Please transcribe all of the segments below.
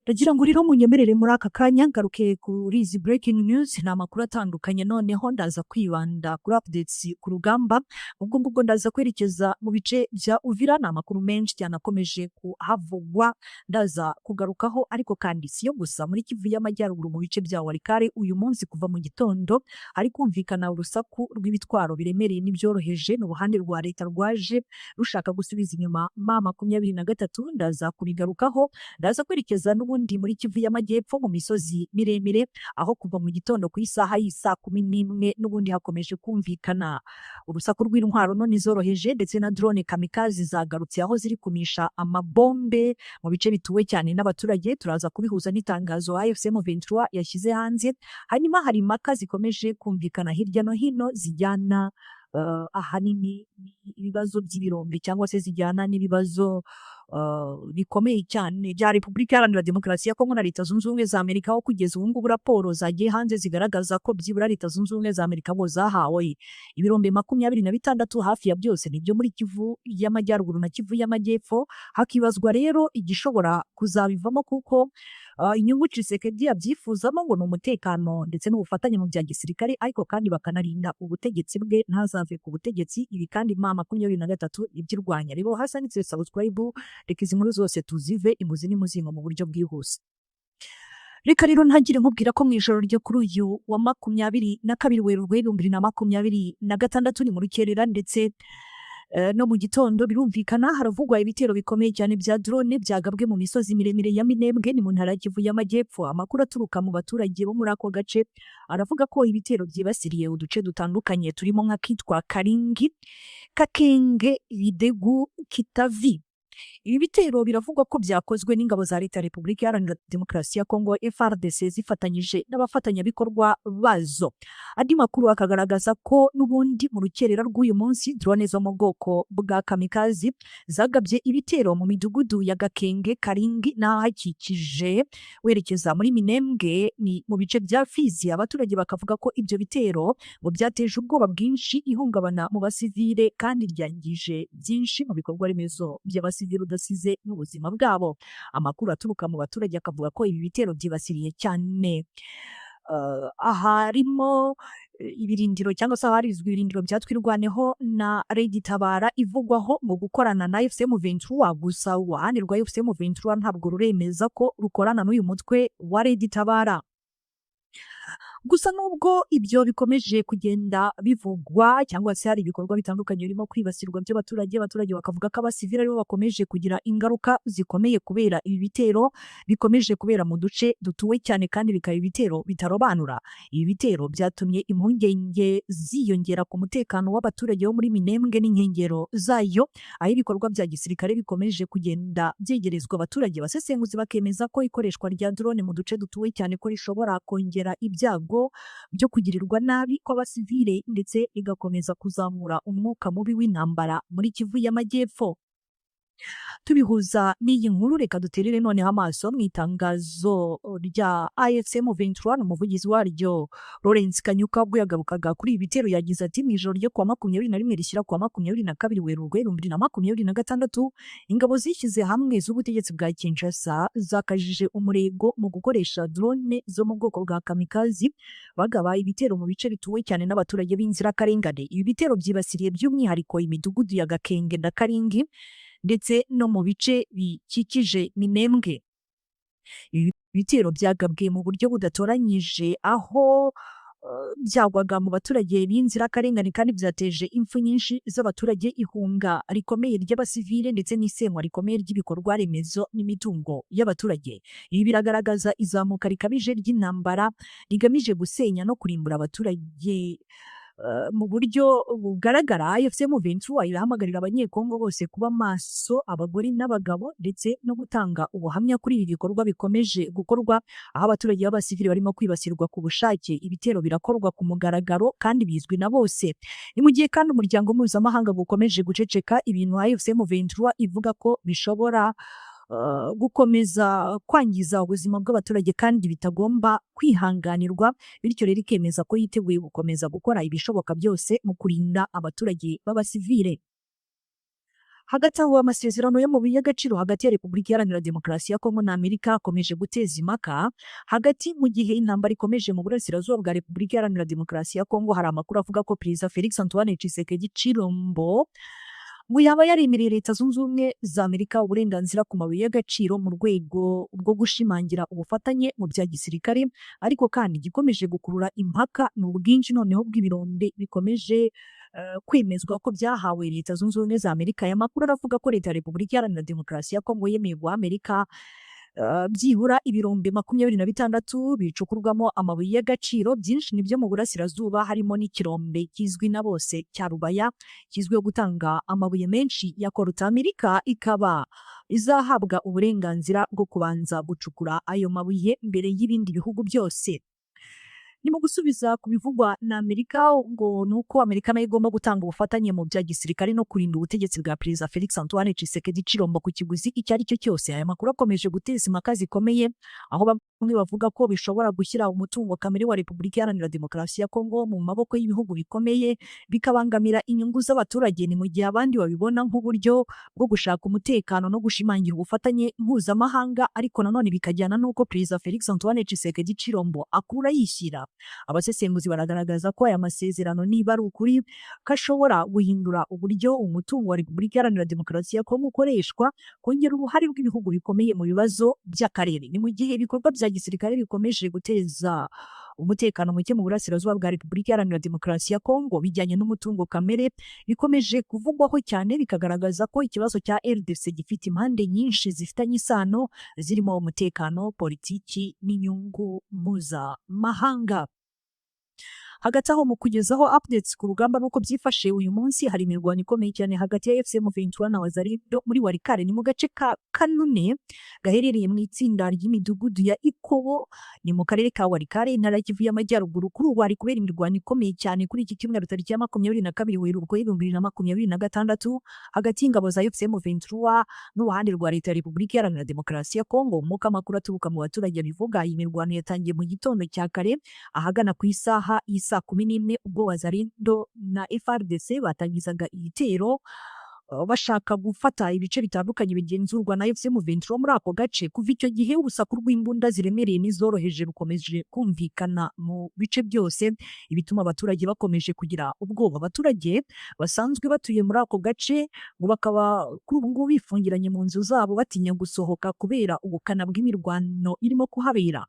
Ndagira ngo rero munyemerere muri aka kanya ngaruke kuri izi breaking news. Ni amakuru atandukanye, noneho ndaza kwibanda kuri updates ku rugamba. Ubwo ngubwo ndaza kwerekeza mu bice bya Uvira. Ni amakuru menshi cyane akomeje kuhavugwa, ndaza kugarukaho. Ariko kandi siyo gusa, muri Kivu y'Amajyaruguru mu bice bya Walikale uyu munsi kuva mu gitondo hari kumvikana urusaku rw'ibitwaro biremereye n'ibyoroheje. Ni uruhande rwa leta rwaje rushaka gusubiza inyuma M23, ndaza kubigarukaho. Ndaza kwerekeza n'ubundi muri Kivu y'Amajyepfo mu misozi miremire, aho kuva mu gitondo ku isaha y'isaa 11 n'ubundi hakomeje kumvikana urusaku rw'intwaro none zoroheje ndetse na drone kamikaze zagarutse, aho ziri kumisha amabombe mu bice bituwe cyane n'abaturage. Turaza kubihuza n'itangazo AFC M23 yashyize hanze. Hanyuma hari impaka zikomeje kumvikana hirya no hino zijyana ahanini ibibazo by'ibirombe cyangwa se zijyana n'ibibazo bikomeye cyane bya Repubulika Iharanira Demokarasi ya Kongo na Leta Zunze Ubumwe za Amerika, aho kugeza ubu ngubu raporo zagiye hanze zigaragaza ko byibura Leta Zunze Ubumwe za Amerika ngo zahawe ibirombe 26, hafi ya byose nibyo muri Kivu y'Amajyaruguru na Kivu y'Amajyepfo. Hakibazwa rero igishobora kuzabivamo, kuko inyungu Tshisekedi yabyifuzamo ngo ni umutekano ndetse n'ubufatanye mu bya gisirikare, ariko kandi bakanarinda ubutegetsi bwe ntazave ku butegetsi. Ibi kandi M23 ibyirwanya. Rero hasi handitse subscribe, reka izi nkuru zose tuzive imuzi n'imuzingo mu buryo bwihuse. Reka rero ntangire nkubwira ko mu ijoro ryo kuri uyu wa 22 Werurwe 2026, ni mu rukerera ndetse no mu gitondo birumvikana, haravugwa ibitero bikomeye cyane bya drone byagabwe mu misozi miremire ya Minembwe, ni mu ntara ya Kivu y'Amajyepfo. Amakuru aturuka mu baturage bo muri ako gace aravuga ko ibitero byibasiriye uduce dutandukanye turimo nk'akitwa Karingi, Kakenge, Bidegu, Kitavi. Ibi bitero biravugwa ko byakozwe n'ingabo za Leta ya Repubulika Iharanira Demokarasi ya Kongo FARDC zifatanyije n'abafatanyabikorwa bazo. Andi makuru akagaragaza ko n'ubundi mu rukerera rw'uyu munsi drone zo mu bwoko bwa kamikazi zagabye ibitero mu midugudu ya Gakenge, Karingi n'ahakikije werekeza muri Minembwe, ni mu bice bya Fizi. Abaturage bakavuga ko ibyo bitero ngo byateje ubwoba bwinshi, ihungabana mu basivile, kandi ryangije byinshi mu bikorwa remezo by'abasivile udasize n'ubuzima bwabo. Amakuru aturuka mu baturage akavuga ko ibi bitero byibasiriye cyane aharimo ibirindiro cyangwa se aharizwa ibirindiro bya Twirwaneho na Red Tabara ivugwaho mu gukorana na AFC M23. Gusa uruhande rwa AFC M23 ntabwo ruremeza ko rukorana n'uyu mutwe wa Red Tabara. Gusa nubwo ibyo bikomeje kugenda bivugwa cyangwa se hari ibikorwa bitandukanye birimo kwibasirwa by'abaturage, abaturage bakavuga ko abasivili aribo bakomeje kugira ingaruka zikomeye kubera ibi bitero bikomeje kubera mu duce dutuwe cyane, kandi bikaba ibitero bitarobanura. Ibi bitero byatumye impungenge ziyongera ku mutekano w'abaturage bo muri Minembwe n'inkengero zayo, aho ibikorwa bya gisirikare bikomeje kugenda byegerezwa abaturage. Abasesenguzi bakemeza ko ikoreshwa rya drone mu duce dutuwe cyane ko rishobora kongera ibyago byo kugirirwa nabi kw'abasivile, ndetse rigakomeza kuzamura umwuka mubi w'intambara muri Kivu y'Amajyepfo. Tubihuza n'iyi nkuru, reka duterere noneho amaso mu itangazo rya AFC M23. Umuvugizi waryo Lawrence Kanyuka ubwo yagarukaga kuri ibi bitero yagize ati: "Mu ijoro ryo kuwa 21 rishyira kuwa 22 Werurwe 2026, ingabo zishyize hamwe z'ubutegetsi bwa Kinshasa zakajije umurego mu gukoresha drone zo mu bwoko bwa kamikazi, bagaba ibitero mu bice bituwe cyane n'abaturage b'inzirakarengane. Ibi bitero byibasiriye by'umwihariko imidugudu ya Gakenge na Karingi ndetse no mu bice bikikije Minembwe. Ibi bitero byagabwe mu buryo budatoranyije, aho byagwaga mu baturage b'inzirakarengane, kandi byateje impfu nyinshi z'abaturage, ihunga rikomeye ry'abasivile ndetse n'isenywa rikomeye ry'ibikorwa remezo n'imitungo y'abaturage. Ibi biragaragaza izamuka rikabije ry'intambara rigamije gusenya no kurimbura abaturage mu buryo bugaragara." AFC M23 irahamagarira Abanyekongo bose kuba maso, abagore n'abagabo, ndetse no gutanga ubuhamya kuri ibi bikorwa bikomeje gukorwa, aho abaturage b'abasivili barimo kwibasirwa ku bushake. Ibitero birakorwa ku mugaragaro kandi bizwi na bose. Ni mu gihe kandi umuryango mpuzamahanga gukomeje guceceka, ibintu AFC M23 ivuga ko bishobora gukomeza kwangiza ubuzima bw'abaturage kandi bitagomba kwihanganirwa. Bityo rero ikemeza ko yiteguye gukomeza gukora ibishoboka byose mu kurinda abaturage b'abasivile. Hagati aho, amasezerano y'amabuye y'agaciro hagati ya Repubulika Iharanira Demokarasi ya Kongo na Amerika akomeje guteza impaka. Hagati mu gihe intambara ikomeje mu burasirazuba bwa Repubulika Iharanira Demokarasi ya Kongo, hari amakuru avuga ko Perezida Felix Antoine Tshisekedi Tshilombo ngo yaba yaremereye Leta Zunze Ubumwe za Amerika uburenganzira ku mabuye y'agaciro mu rwego rwo gushimangira ubufatanye mu bya gisirikare. Ariko kandi igikomeje gukurura impaka ni ubwinshi noneho bw'ibirombe bikomeje kwemezwa ko byahawe Leta Zunze Ubumwe za Amerika. Aya makuru aravuga ko Leta ya Repubulika Iharanira Demokarasi ya Kongo yemeye guha Amerika byibura ibirombe 26 bicukurwamo amabuye y'agaciro. Byinshi nibyo mu burasirazuba, harimo n'ikirombe kizwi na bose cya Rubaya, kizwiho gutanga amabuye menshi ya coltan. Amerika ikaba izahabwa uburenganzira bwo kubanza gucukura ayo mabuye mbere y'ibindi bihugu byose. Ni mu gusubiza ku bivugwa na Amerika, ngo ni uko Amerika nayo igomba gutanga ubufatanye mu bya gisirikare no kurinda ubutegetsi bwa Perezida Felix Antoine Tshisekedi Tshilombo ku kiguzi icyo ari cyo cyose. Aya makuru akomeje guteza impaka zikomeye, aho bamwe bavuga ko bishobora gushyira umutungo kamere wa Repubulika Iharanira Demokarasi ya Kongo mu maboko y'ibihugu bikomeye, bikabangamira inyungu z'abaturage. Ni mu gihe abandi babibona nk'uburyo bwo gushaka umutekano no gushimangira ubufatanye mpuzamahanga, ariko nanone bikajyana n'uko Perezida Felix Antoine Tshisekedi Tshilombo akura yishyira. Abasesenguzi baragaragaza ko aya masezerano, niba ari ukuri, ko ashobora guhindura uburyo umutungo wa Repubulika Iharanira Demokarasi ya Kongo ukoreshwa, kongera uruhare rw'ibihugu bikomeye mu bibazo by'akarere. Ni mu gihe ibikorwa bya gisirikare bikomeje guteza umutekano muke mu burasirazuba bwa Repubulika Iharanira Demokarasi ya Kongo, bijyanye n'umutungo kamere bikomeje kuvugwaho cyane, bikagaragaza ko ikibazo cya RDC gifite impande nyinshi zifitanye isano, zirimo umutekano, politiki n'inyungu mpuzamahanga. Hagati aho, mu kugezaho updates ku rugamba n'uko byifashe uyu munsi, hari imirwano ikomeye cyane hagati ya AFC M23 na Wazalendo muri Walikale. Ni mu gace ka Kanune gaherereye mu itsinda ry'imidugudu ya Ikobo, ni mu karere ka Walikale, intara ya Kivu y'Amajyaruguru. Kuri ubu hari kubera imirwano ikomeye cyane kuri iki cyumweru tariki ya 22 Werurwe 2026, hagati y'ingabo za AFC M23 n'uruhande rwa Leta ya Repubulika Iharanira Demokarasi ya Kongo, nk'uko amakuru aturuka mu baturage bivuga. Iyi mirwano yatangiye mu gitondo cya kare ahagana ku isaha y'isa 11, ubwo Wazalendo na FARDC batangizaga igitero bashaka gufata ibice bitandukanye bigenzurwa na AFC M23 muri ako gace. Kuva icyo gihe, urusaku rw'imbunda ziremereye n'izoroheje rukomeje kumvikana mu bice byose, ibituma abaturage bakomeje kugira ubwoba. Abaturage basanzwe batuye muri ako gace ngo bakaba kuri ubu ngubu bifungiranye mu nzu zabo, batinya gusohoka kubera ubukana bw'imirwano irimo kuhabera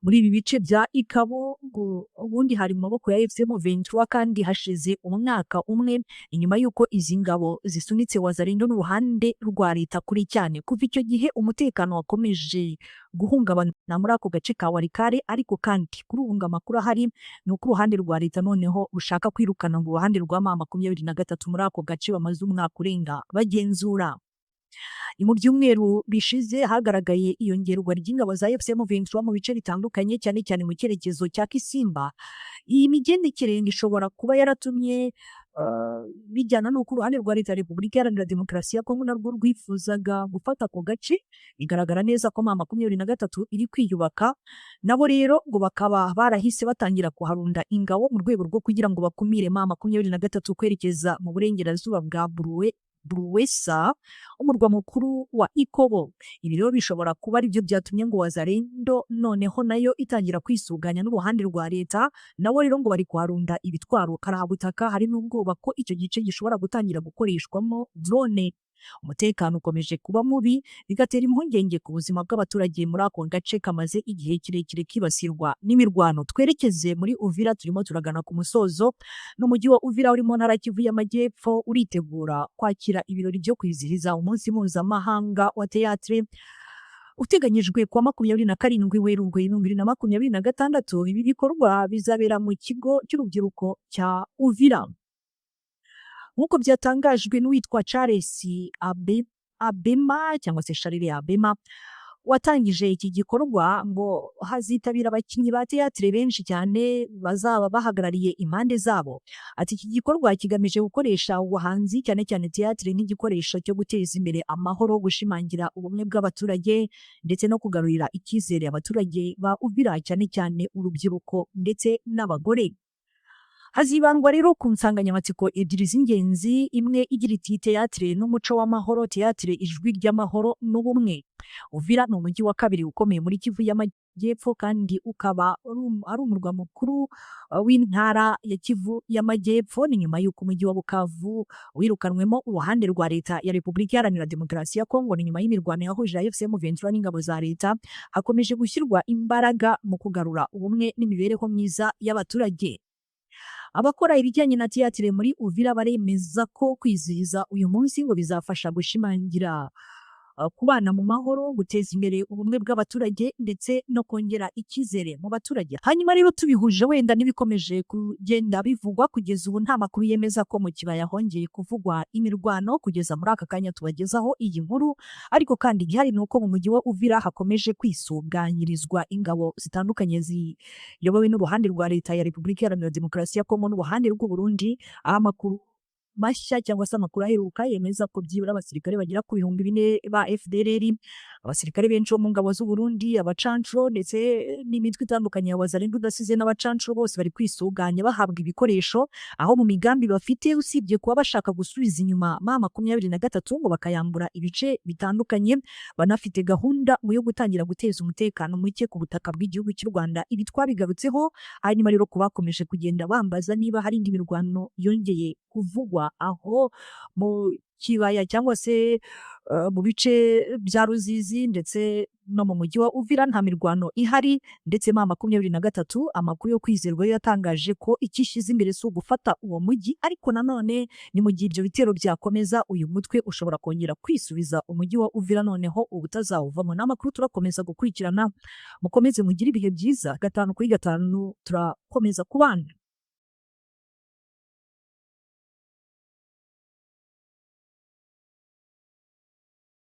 muri ibi bice bya Ikabo. Ngo ubundi hari mu maboko ya AFC M23, kandi hashize umwaka umwe inyuma y'uko izi ngabo zisunitse Wazalendo n'uruhande rwa leta kuri cyane. Kuva icyo gihe umutekano wakomeje guhungabana muri ako gace ka Walikale. Ariko kandi kuri ubu ngo amakuru ahari ni uko uruhande rwa leta noneho rushaka kwirukana ngo uruhande rwa M23 muri ako gace bamaze umwaka urenga bagenzura. Ni mu byumweru bishize hagaragaye iyongerwa ry'ingabo za AFC M23 mu bice bitandukanye, cyane cyane mu cyerekezo cya Kisimba. Iyi migendekere ishobora kuba yaratumye bijyana n'uko uruhande rwa Leta ya Repubulika Iharanira Demokarasi ya Kongo narwo rwifuzaga gufata ako gace. Bigaragara neza ko M23 iri kwiyubaka, nabo rero ngo bakaba barahise batangira kuharunda ingabo mu rwego rwo kugira ngo bakumire M23 kwerekeza mu burengerazuba bwa Bruwesa, umurwa mukuru wa Ikobo. Ibi rero bishobora kuba aribyo byatumye ngo Wazalendo noneho nayo itangira kwisuganya n'uruhande rwa leta. Nabo rero ngo bari kuharunda ibitwaro karahabutaka. Hari n'ubwoba ko icyo gice gishobora gutangira gukoreshwamo drone. Umutekano ukomeje kuba mubi, bigatera impungenge ku buzima bw'abaturage muri ako gace kamaze igihe kirekire kibasirwa n'imirwano. Twerekeze muri Uvira, turimo turagana ku musozo. N'umujyi wa Uvira uri mu ntara Kivu y'Amajyepfo uritegura kwakira ibirori byo kwizihiza umunsi mpuzamahanga wa théâtre uteganyijwe kuwa 27 Werurwe 2026. Ibi bikorwa bizabera mu kigo cy'urubyiruko cya Uvira, nk'uko byatangajwe n'uwitwa Charles Abema cyangwa se Charles Abema watangije iki gikorwa. Ngo hazitabira abakinnyi ba théâtre benshi cyane bazaba bahagarariye impande zabo. Ati: "Iki gikorwa kigamije gukoresha ubuhanzi, cyane cyane théâtre, nk'igikoresho cyo guteza imbere amahoro, gushimangira ubumwe bw'abaturage ndetse no kugarurira icyizere abaturage ba Uvira, cyane cyane urubyiruko ndetse n'abagore." Hazibandwa rero ku nsanganyamatsiko ebyiri z'ingenzi, imwe igira iti "Théâtre n'umuco w'amahoro, théâtre ijwi ry'amahoro n'ubumwe". Uvira ni umujyi wa kabiri ukomeye muri Kivu y'Amajyepfo kandi ukaba ari umurwa mukuru w'intara ya Kivu y'Amajyepfo. Ni nyuma y'uko umujyi wa Bukavu wirukanwemo uruhande rwa leta ya Repubulika Iharanira Demokarasi ya Kongo. Ni nyuma y'imirwano yahuje AFC M23 n'ingabo za leta. Hakomeje gushyirwa imbaraga mu kugarura ubumwe n'imibereho myiza y'abaturage. Abakora ibijyanye na théâtre muri Uvira baremeza ko kwizihiza uyu munsi ngo bizafasha gushimangira kubana mu mahoro, guteza imbere ubumwe bw'abaturage ndetse no kongera icyizere mu baturage. Hanyuma rero tubihuje wenda n'ibikomeje kugenda bivugwa, kugeza ubu nta makuru yemeza ko mu kibaya hongeye kuvugwa imirwano kugeza muri aka kanya tubagezaho iyi nkuru. Ariko kandi igihari ni uko mu mujyi wa Uvira hakomeje kwisuganyirizwa ingabo zitandukanye ziyobowe n'uruhande rwa leta ya Repubulika Iharanira Demokarasi ya Kongo n'uruhande rw'u Burundi, aho amakuru mashya cyangwa se amakuru aheruka yemeza ko byibura abasirikare bagera ku 4000 ba FDLR, abasirikare benshi bo mu ngabo z'u Burundi, abacancuro ndetse n'imitwe itandukanye ya Wazalendo udasize n'abacancuro, bose bari kwisuganya bahabwa ibikoresho, aho mu migambi bafite usibye kuba bashaka gusubiza inyuma M23 ngo bakayambura ibice bitandukanye, banafite gahunda yo gutangira guteza umutekano muke ku butaka bw'igihugu cy'u Rwanda. Ibi twabigarutseho. Hanyuma rero ku bakomeje kugenda bambaza niba hari indi mirwano yongeye kuvugwa aho mu kibaya cyangwa se mu bice bya Ruzizi ndetse no mu mujyi wa Uvira, nta mirwano ihari. Ndetse M23, amakuru yo kwizerwa yo yatangaje ko icyo ishyize imbere si ugufata uwo mujyi, ariko nanone ni mu gihe ibyo bitero byakomeza, uyu mutwe ushobora kongera kwisubiza umujyi wa Uvira noneho ubutazawuvamo. Ni amakuru turakomeza gukurikirana. Mukomeze mugire ibihe byiza, 5 kuri 5 turakomeza kubana.